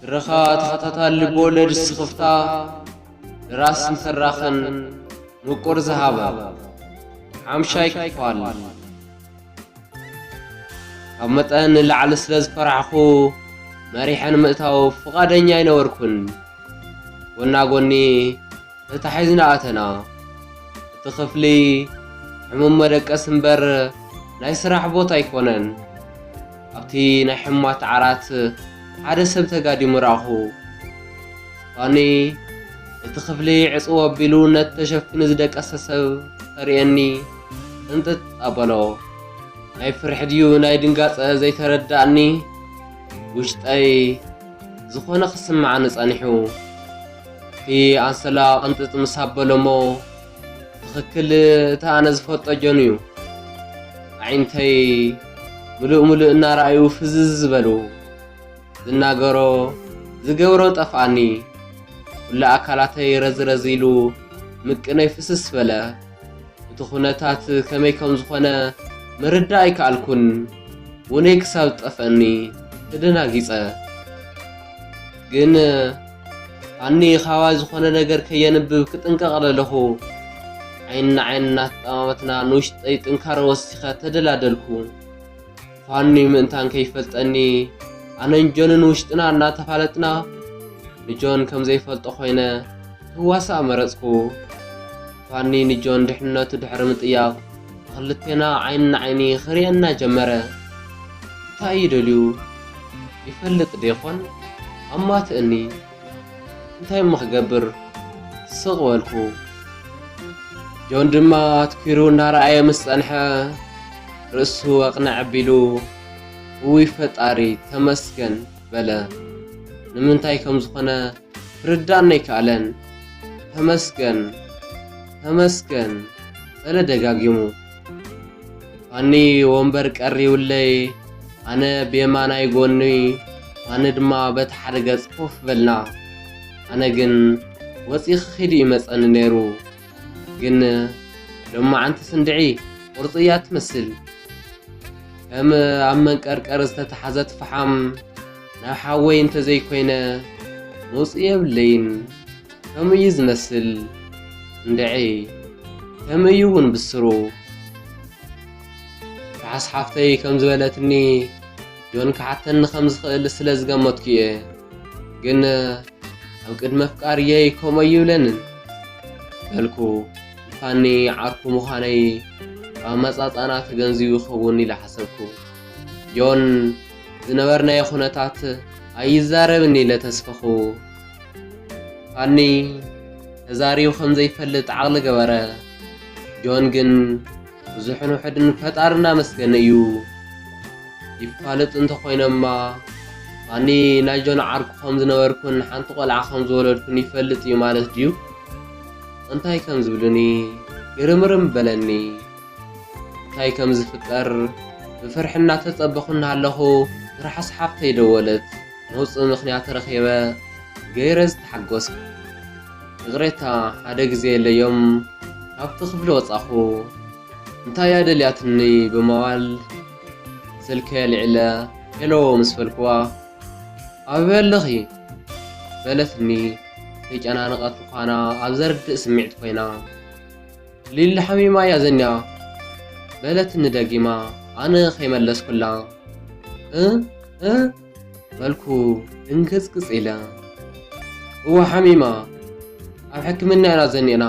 ትረኻ ተኸታታሊ ልቦለድ ስኽፍታ ደራስን ተራኽን ምቁር ዝሃበ ሓምሻይ ክፋል። ካብ መጠን ንላዕሊ ስለ ዝፈራሕኹ መሪሐን ምእታው ፍቓደኛ ኣይነበርኩን። ጎና ጎኒ ተታሒዝና ኣተና። እቲ ክፍሊ ሕሙም መደቀስ እምበር ናይ ስራሕ ቦታ ኣይኮነን። ኣብቲ ናይ ሕሙማት ዓራት ሓደ ሰብ ተጋዲሙ ረኣኹ። ፋኒ እቲ ክፍሊ ዕጽው ኣቢሉ ነቲ ተሸፊኑ ዝደቀሰ ሰብ ከርእየኒ ቅንጥጥ ኣበሎ። ናይ ፍርሒ ድዩ ናይ ድንጋጸ ዘይተረዳእኒ፣ ውሽጠይ ዝኾነ ክስምዓኒ ጸኒሑ። እቲ ኣንሶላ ቅንጥጥ ምስ ኣበሎ እሞ፣ ትኽክል እቲ ኣነ ዝፈልጦ ጆን እዩ። ኣዒንተይ ምሉእ ምሉእ እናረኣዩ ፍዝዝ ዝበሉ። ዝናገሮ ዝገብሮ ጠፍኣኒ። ኩሉ ኣካላተይ ረዝረዝ ኢሉ ምቅነይ ፍስስ በለ። እቲ ኩነታት ከመይ ከም ዝኾነ ምርዳእ ኣይከኣልኩን። ውነይ ክሳብ ዝጠፍኣኒ ተደናጊጸ። ግን ፋኒ ካባይ ዝኾነ ነገር ከየንብብ ክጥንቀቕ ደለኹ። ዓይኒ ንዓይኒ እናተጠማመትና ንውሽጠይ ጥንካረ ወሲኸ ተደላደልኩ። ፋኒ ምእንታን ከይፈልጠኒ ኣነን ጆንን ውሽጥና እናተፋለጥና ንጆን ከም ዘይፈልጦ ኮይነ ክዋሳእ መረጽኩ። ፋኒ ንጆን ድሕንነቱ ድሕሪ ምጥያቕ ክልቴና ዓይኒ ንዓይኒ ክርእየና ጀመረ። እንታይ እዩ ደልዩ? ይፈልጥ ዶ ይኾን? ኣማትእኒ። እንታይ እሞ ክገብር? ስቕ በልኩ። ጆን ድማ ኣትኲሩ እናረኣየ ምስ ጸንሐ፣ ርእሱ ኣቕንዕ ኣቢሉ፣ "እውይ ፈጣሪ፣ ተመስገን" በለ። ንምንታይ ከም ዝኾነ ክርዳእኒ ኣይከኣለን። "ተመስገን፣ ተመስገን" በለ ደጋጊሙ። ፋኒ ወንበር ቀሪቡለይ፣ ኣነ ብየማናይ ጎኒ፣ ፋኒ ድማ በቲ ሓደ ገጽ ኮፍ በልና። ኣነ ግን ወጺኢ ክኺድ እዩ መጸኒ ነይሩ። ግን ሎማዓንቲ ስንድዒ ቁርጺ እያ ትመስል። ከም ኣብ መንቀርቀር ዝተታሕዘት ፈሓም ናብ ሓወይ እንተዘይኮይነ መውጽኢ የብለይን። ከምኡ እዩ ዝመስል እንድዒ፣ ከምኡ እዩ እውን ብስሩ። ርሓስ ሓፍተይ ከም ዝበለትኒ፣ ጆን ክሓተኒ ከም ዝኽእል ስለ ዝገመትኩ እየ። ግን ኣብ ቅድሚ ኣፍቃሪየይ ከምኡ ኣይብለንን በልኩ። ፋኒ ዓርኩ ምዃነይ ኣብ ኣመጻጽኣና ተገንዚቡ ይኸውን ኢለ ሓሰብኩ። ጆን ዝነበርናዮ ኩነታት ኣይዛረብን ኢለ ተስፈኹ። ፋኒ ተዛሪቡ ከም ዘይፈልጥ ዓቕሊ ገበረ። ጆን ግን ብዙሕን ውሑድን ፈጣሪ እናመስገነ እዩ። ይፋለጡ እንተኾይኖማ፣ ፋኒ ናይ ጆን ዓርኩ ከም ዝነበርኩን ሓንቲ ቆልዓ ከም ዝወለድኩን ይፈልጥ እዩ ማለት ድዩ? እንታይ ከም ዝብሉኒ ግርምርም በለኒ። እንታይ ከም ዝፍጠር ብፍርሒ እናተጸበኹ እናሃለኹ፣ ትርሓስ ሓፍተይ ደወለት። መውጽኢ ምኽንያት ረኺበ ገይረ ዝተሓጎስኩ። ይቕሬታ፣ ሓደ ግዜ የለዮም ካብቲ ክፍሊ ወጻኹ። እንታይ እያ ደልያትኒ ብምባል ስልከይ ኣልዒለ፣ "ሄሎ" ምስ በልኩዋ፣ "ኣበይ ኣለኺ?" በለትኒ። ተጨናነቐት ምዃና ኣብ ዘርድእ ስምዒት ኮይና፣ "ሊሊ ሓሚማ እያ ዘኒኣ" በለትኒ ደጊማ፣ ኣነ ከይመለስኩላ። "እ? እ?" በልኩ ድንግጽግጽ ኢለ። "እወ ሓሚማ፣ ኣብ ሕክምና ኢና ዘኒእና"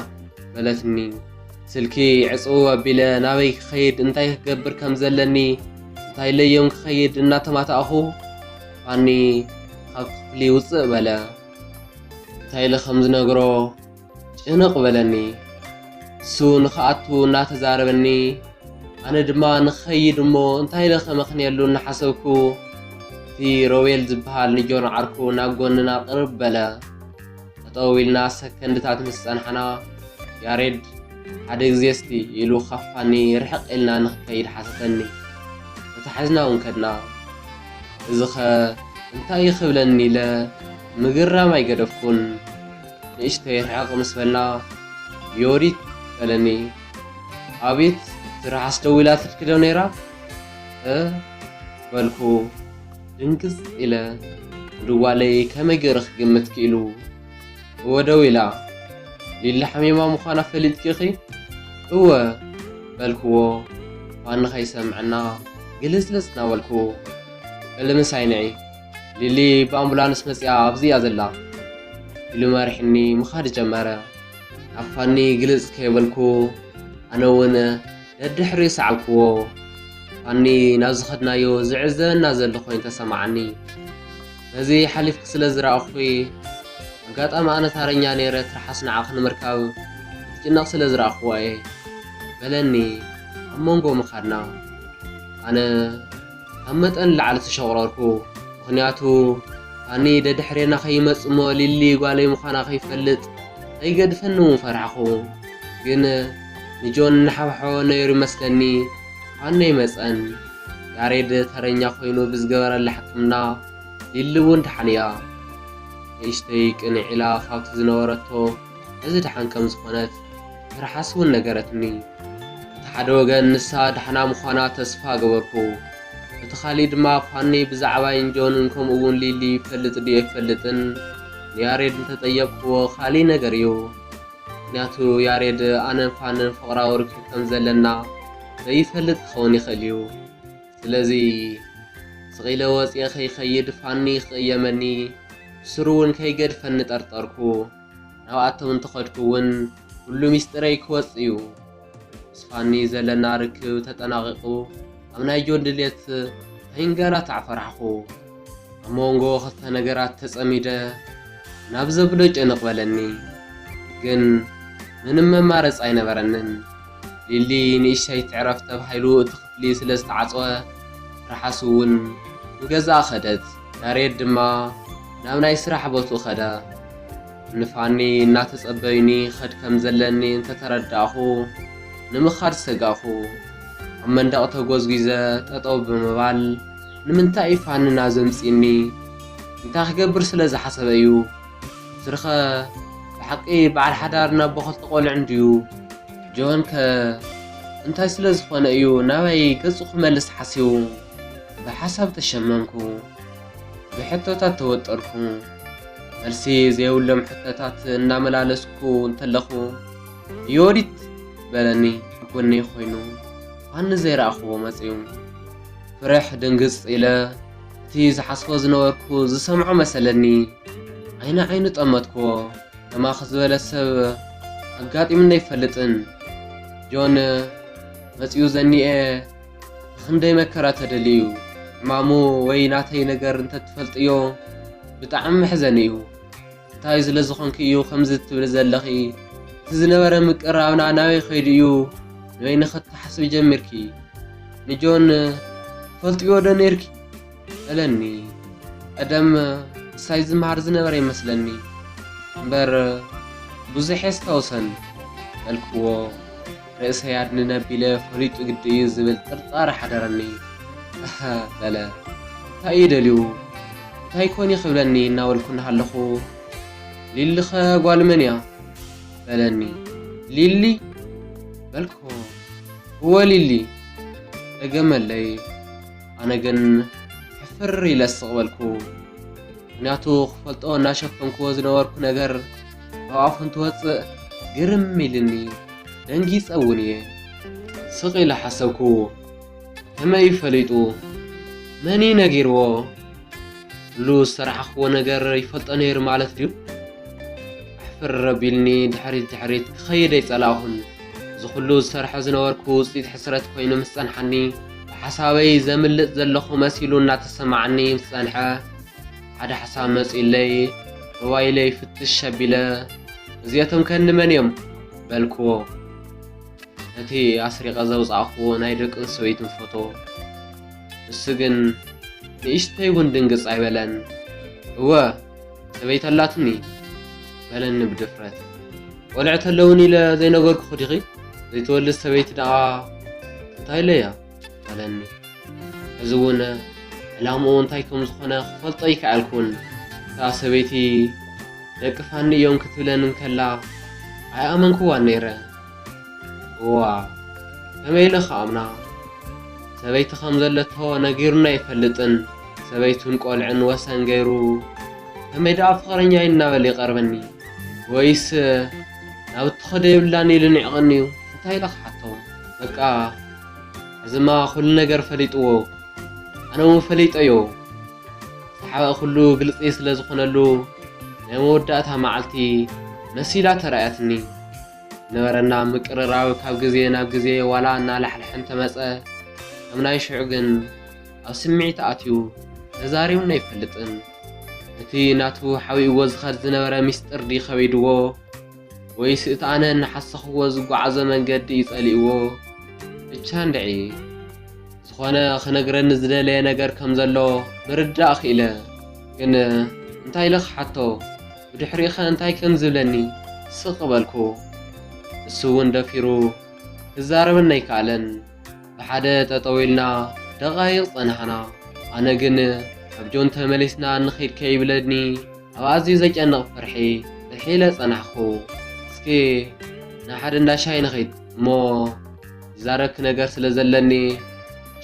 በለትኒ። ስልኪ ዕጽው ኣቢለ ናበይ ክኸይድ፣ እንታይ ክገብር ከም ዘለኒ፣ እንታይ ኢለዮም ክኸይድ እናተማታእኹ፣ ፋኒ ካብ ክፍሊ ውጽእ በለ። እንታይ ኢለ ከም ዝነግሮ ጭንቕ በለኒ። እሱ ንኽኣቱ እናተዛረበኒ፣ ኣነ ድማ ንኽኸይድ እሞ እንታይ ኢለ ከመኽንየሉ እናሓሰብኩ፣ እቲ ሮቤል ዝበሃል ንጆን ዓርኩ ናብ ጎንና ቅርብ በለ። ጠጠው ኢልና ሰከንድታት ምስ ጸናሕና፣ "ያሬድ፣ ሓደ ግዜ እስቲ" ኢሉ ካብ ፋኒ ርሕቕ ኢልና ንኽከይድ ሓተተኒ። ተታሒዝና እውን ከድና። እዚኸ እንታይ እዩ ክብለኒ ኢለ ምግራም ኣይገደፍኩን። ንእሽተይ ርሕቕ ምስ በልና፣ "ዮዲት" በለኒ። "ኣቤት፣ ትርሓስ ደዊላትልኪ ዶ ነይራ?" "እ?" በልኩ ድንግጽ ኢለ። ንጓለይ ከመይ ገይሩ ክግምት ክኢሉ? እወ ደው ኢላ። ሊሊ ሓሚማ ምዃና ፈሊጥኪ ኢኺ? እወ በልክዎ። ፋኒ ከይሰምዐና ግልጽልጽ እናበልኩ፣ በሊ ምሳይ ንዒ፣ ሊሊ ብኣምቡላንስ መጺኣ ኣብዚ እያ ዘላ ኢሉ መሪሕኒ ምኻድ ጀመረ። ናብ ፋኒ ግልጽ ከይበልኩ ኣነ እውን ደድሕሪ ሰዓብክዎ። ፋኒ ናብ ዝኸድናዮ ዝዕዘበና ዘሎ ኮይኑ ተሰማዓኒ። ነዚ ሓሊፍኪ ስለ ዝረኣኹኺ፣ ኣጋጣሚ ኣነ ታረኛ ነይረ ትርሓስ ንዓኺ ንምርካብ ክትጭነቕ ስለ ዝረኣኹዋ እየ በለኒ ኣብ መንጎ ምኻድና። ኣነ ካብ መጠን ንላዕሊ ተሸቑረርኩ። ምኽንያቱ ፋኒ ደድሕሬና ከይመጽእ እሞ ሊሊ ጓለይ ምዃና ከይፈልጥ ከይገድፈኒ እውን ፈራሕኹ። ግን ንጆን እናሓብሐቦ ነይሩ ይመስለኒ ፋኒ ኣይመጸን። ያሬድ ተረኛ ኮይኑ ብዝገበረላ ሕክምና ሊሊ እውን ደሓን እያ። ንእሽተይ ቅንዕ ኢላ ካብቲ ዝነበረቶ እዚ ደሓን ከም ዝኾነት ትርሓስ እውን ነገረትኒ። እቲ ሓደ ወገን ንሳ ደሕና ምዃና ተስፋ ገበርኩ። እቲ ካሊእ ድማ ፋኒ ብዛዕባይን ጆንን ከምኡ እውን ሊሊ ይፈልጥ ድዩ ኣይፈልጥን ንያሬድ እንተጠየቕክዎ ካሊእ ነገር እዩ። ምኽንያቱ ያሬድ ኣነን ፋንን ፍቕራዊ ርክብ ከም ዘለና ዘይፈልጥ ክኸውን ይኽእል እዩ። ስለዚ ስቕ ኢለ ወፂኤ ከይኸይድ ፋኒ ክቕየመኒ ብስሩ እውን ከይገድፈኒ ጠርጠርኩ። ናብኣቶም እንተኸድኩ እውን ኩሉ ሚስጢረይ ክወፅእ እዩ። ምስ ፋኒ ዘለና ርክብ ተጠናቒቑ ኣብ ናይ ጆን ድሌት ከይንገላታዕ ፈራሕኹ። ኣብ መንጎ ክልተ ነገራት ተጸሚደ ናብ ዘብሎ ጭንቕ በለኒ። ግን ምንም መማረጺ ኣይነበረንን። ሊሊ ንእሽተይ ትዕረፍ ተባሂሉ እቲ ክፍሊ ስለ ዝተዓጽወ ትርሓስ እውን ንገዛኣ ከደት። ያሬድ ድማ ናብ ናይ ስራሕ ቦትኡ ከደ። ንፋኒ እናተጸበዩኒ ኸድ ከም ዘለኒ እንተተረዳእኹ ንምኻድ ሰጋእኹ። ኣብ መንደቕ ተጎዝጒዘ ጠጠው ብምባል ንምንታይ እዩ ፋኒ ናብዚ ኣምጺእኒ? እንታይ ክገብር ስለ ዝሓሰበ እዩ? ስርኸ ብሓቂ በዓል ሓዳር ናብ በኸልቲ ቆልዑ እንድዩ? ጆን ከ እንታይ ስለ ዝኾነ እዩ ናባይ ገጹ ክመልስ ሓሲቡ? ብሓሳብ ተሸመምኩ። ብሕቶታት ተወጠርኩ። መልሲ ዘይብሎም ሕቶታት እናመላለስኩ እንተለኹ፣ ዮዲት በለኒ። ኣብ ጎነይ ኮይኑ ፋኒ ዘይረኣኽዎ መጺኡ። ፍርሕ ድንግጽ ኢለ እቲ ዝሓስቦ ዝነበርኩ ዝሰምዖ መሰለኒ። ዓይኒ ዓይኑ ጠመትክዎ። ከማኺ ዝበለ ሰብ ኣጋጢሙኒ ኣይፈልጥን። ጆን መጺኡ ዘኒኤ ብኽንደይ መከራ ተደልዩ። ሕማሙ ወይ ናተይ ነገር እንተትፈልጥዮ ብጣዕሚ መሕዘኒ እዩ። እንታይ ስለ ዝኾንኪ እዩ ከምዚ ትብሊ ዘለኺ? እቲ ዝነበረ ምቅርራብና ናበይ ከይዱ እዩ ንበይንኺ ትሓስቢ ጀሚርኪ? ንጆን ትፈልጥዮ ዶ ነይርኪ? በለኒ። ቀደም ምሳይ ዝመሃር ዝነበረ ይመስለኒ እምበር ብዙሕ የስታውሰን በልክዎ። ርእሰይ ኣድንን ኣቢለ ፈሊጡ ግዲ እዩ ዝብል ጥርጣረ ሓደረኒ። ኣሀ በለ። እንታይ እዩ ደልዩ? እንታይ ኮን እዩ ክብለኒ እናበልኩ እናሃለኹ፣ ሊሊኸ ጓል መን እያ? በለኒ። ሊሊ? በልክዎ። እወ ሊሊ። ደገመለይ። ኣነ ግን ሕፍር ኢለ ስቕ በልኩ። ምኽንያቱ ክፈልጦ እናሸፈንክዎ ዝነበርኩ ነገር ካብ ኣፉ እንትወፅእ ግርም ኢልኒ። ደንጊፀ እውን እየ። ስቕ ኢለ ሓሰብኩ። ከመይ እዩ ፈሊጡ? መን እዩ ነጊርዎ? ኩሉ ዝሰራሕክዎ ነገር ይፈልጦ ነይሩ ማለት ድዩ? ኣሕፍር ኣቢልኒ ድሕሪት ድሕሪት ክኸይድ ኣይጸላእኹን። እዚ ኩሉ ዝሰርሖ ዝነበርኩ ውጽኢት ሕስረት ኮይኑ ምስ ጸንሓኒ፣ ብሓሳበይ ዘምልጥ ዘለኹ መሲሉ እናተሰማዓኒ ምስ ጸንሐ፣ ሓደ ሓሳብ መጺኡለይ፣ ሞባይለይ ፍትሽ ኣቢለ፣ "እዚኣቶም ከ እንመን እዮም?" በልክዎ። ነቲ ኣስሪቐ ዘውጻእክዎ ናይ ደቅን ሰበይትን ፎቶ። ንሱ ግን ንእሽተይ እውን ድንግጽ ኣይበለን። "እወ፣ ሰበይቲ ኣላትኒ" በለኒ ብድፍረት። "ቆልዑት ኣለዉኒ ኢለ ዘይነገርኩኺ ዲኺ? ዘይትወልድ ሰበይቲ ደኣ እንታይ ኢለያ?" በለኒ። ሕዚ እውን ዕላምኡ እንታይ ከም ዝኾነ ክፈልጦ ኣይከኣልኩን። እታ ሰበይቲ ደቂ ፋኒ እዮም ክትብለኒ እንከላ ኣይኣመንክዋን ነይረ። እዋ፣ ከመይ ኢለ ክኣምና? ሰበይቲ ከም ዘለቶ ነጊሩኒ ኣይፈልጥን። ሰበይቱን ቆልዕን ወሰን ገይሩ፣ ከመይ ደኣ ፍቕረኛ እዩ እናበለ ይቐርበኒ? ወይስ ናብ እትኸዶ የብላን ኢሉ ንዕቕኒ እዩ? እንታይ ኢለ ክሓቶ? በቃ፣ ሕዝማ ኩሉ ነገር ፈሊጥዎ። ኣነ እውን ፈሊጠዮ። ዝሓበ ኩሉ ግልጺ ስለ ዝኾነሉ፣ ናይ መወዳእታ መዓልቲ መሲላ ተራእያትኒ። ነበረና ምቅርራብ ካብ ግዜ ናብ ግዜ ዋላ እናላሕልሐ እንተመጸ፣ ከም ናይ ሽዑ ግን ኣብ ስምዒት ኣትዩ ተዛሪቡኒ ኣይፈልጥን። እቲ ናቱ ሓቢእዎ ዝኸድ ዝነበረ ሚስጥር ድዩ ከቢድዎ? ወይስ እቲ ኣነ እናሓሰኽዎ ዝጓዓዞ መንገዲ እዩ ጸሊእዎ? ብቻ እንድዒ። ዝኾነ ክነግረኒ ዝደለየ ነገር ከም ዘሎ ምርዳእ ክኢለ። ግን እንታይ ኢለ ክሓቶ? ብድሕሪኡ ኸ እንታይ ከም ዝብለኒ ስቕ በልኩ። ንሱ እውን ደፊሩ ክዛረበኒ ኣይከኣለን። ብሓደ ጠጠው ኢልና ደቓይቕ ጸናሕና። ኣነ ግን ኣብ ጆን ተመሊስና ንኺድ ከይብለኒ ኣብ ኣዝዩ ዘጨንቕ ፍርሒ ፍርሒ ኢለ ጸናሕኩ። እስኪ ናብ ሓደ እንዳ ሻሂ ንኺድ እሞ ዝዛረብኪ ነገር ስለ ዘለኒ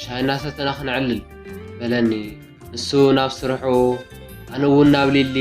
ሻሂ እናሰተና ክንዕልል በለኒ። ንሱ ናብ ስርሑ፣ ኣነ እውን ናብ ሊሊ።